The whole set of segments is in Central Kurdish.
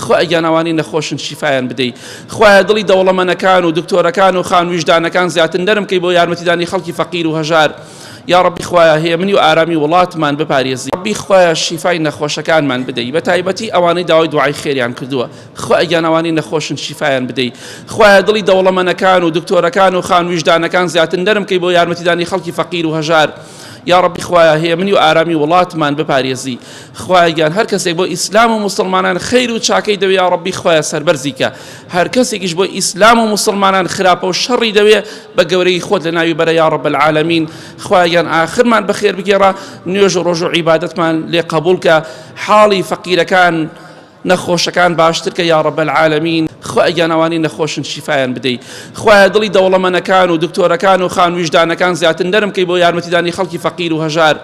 خوایە گیان ئەوانەی نەخۆشن شیفایان بدەی خوایە دڵی دەوڵەمەنەکان و دکتۆرەکان و خان ویژدانەکان زیاتر نەرم کەی بۆ یارمەتیدانی خەڵکی فەقیر و هەژار یاڕەبی خوایە هێمنی و ئارامی وڵاتمان بپارێزی ڕەبی خوایە شیفای نەخۆشەکانمان بدەی بەتایبەتی ئەوانەی داوای دوعای خێریان کردووە خوایە گیان ئەوانەی نەخۆشن شیفایان بدەی خوایە دڵی دەوڵەمەنەکان و دکتۆرەکان و خان ویژدانەکان زیاتر نەرم کەی بۆ یارمەتیدانی خەڵکی فەقیر و هەژار یاڕەبی خوایە هێمنی و ئارامی وڵاتمان بپارێزی خوایە گیان هەر کەسێک بۆ ئیسلام و موسڵمانان خەیر و چاکەی دەوێ یاڕەبی خوایە سەربەرزی کە هەر کەسێکیش بۆ ئیسلام و موسڵمانان خراپە و شەڕی دەوێ بە گەورەی خۆت لە ناوی بەرە یاڕەب العالمین خوایە گیان ئاخرمان بەخێر بگێڕە نوێژ و ڕۆژ و عیبادەتمان لێ قەبوڵ کە حاڵی فەقیرەکان نەخۆشەکان باشتر کە یاڕەب العالمین خوایە گیان ئەوانەی نەخۆشن شیفایان بدەی خوایە دڵی دەوڵەمەنەکان و دکتۆرەکان و خان ویژدانەکان زیاتر نەرم کەی بۆ یارمەتیدانی خەڵکی فەقیر و هەژار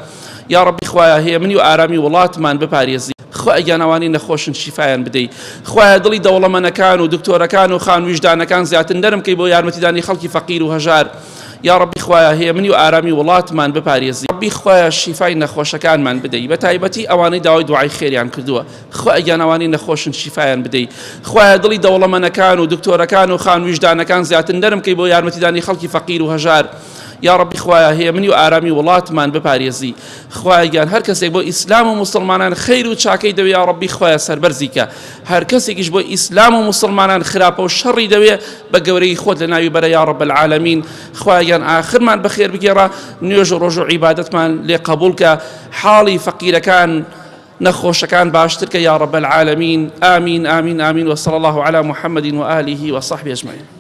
یاڕەبی خوایە هێمنی و ئارامی وڵاتمان بپارێزی خوایە گیان ئەوانەی نەخۆشن شیفایان بدەی خوایە دڵی دەوڵەمەنەکان و دکتۆرەکان و خان ویژدانەکان زیاتر نەرم کەی بۆ یارمەتیدانی خەڵکی فەقیر و هەژار یاڕەبی خوایە هێمنی و ئارامی وڵاتمان بپارێزی ڕەبی خوایە شیفای نەخۆشەکانمان بدەی بەتایبەتی ئەوانەی داوای دوعای خێریان کردووە خوایە گیان ئەوانەی نەخۆشن شیفایان بدەی خوایە دڵی دەوڵەمەنەکان و دکتۆرەکان و خان ویژدانەکان زیاتر نەرم کەی بۆ یارمەتیدانی خەڵکی فەقیر و هەژار یاڕەبی خوایە هێمنی و ئارامی وڵاتمان بپارێزی خوایە گیان هەر کەسێک بۆ ئیسلام و موسڵمانان خەیر و چاکەی دەوێ یاڕەبی خوایە سەربەرزی کە هەر کەسێکیش بۆ ئیسلام و موسڵمانان خراپە و شەڕی دەوێ بە گەورەی خۆت لە ناوی بەرە یاڕەب العالمین خوایە گیان ئاخرمان بەخێر بگێڕە نوێژ و ڕۆژ و عیبادەتمان لێ قەبوڵ کە حاڵی فەقیرەکان نەخۆشەکان باشتر کە یاڕەب العالمین آمین آمین آمین وصلی الله علی محمد وآله وصحبه اجمعین.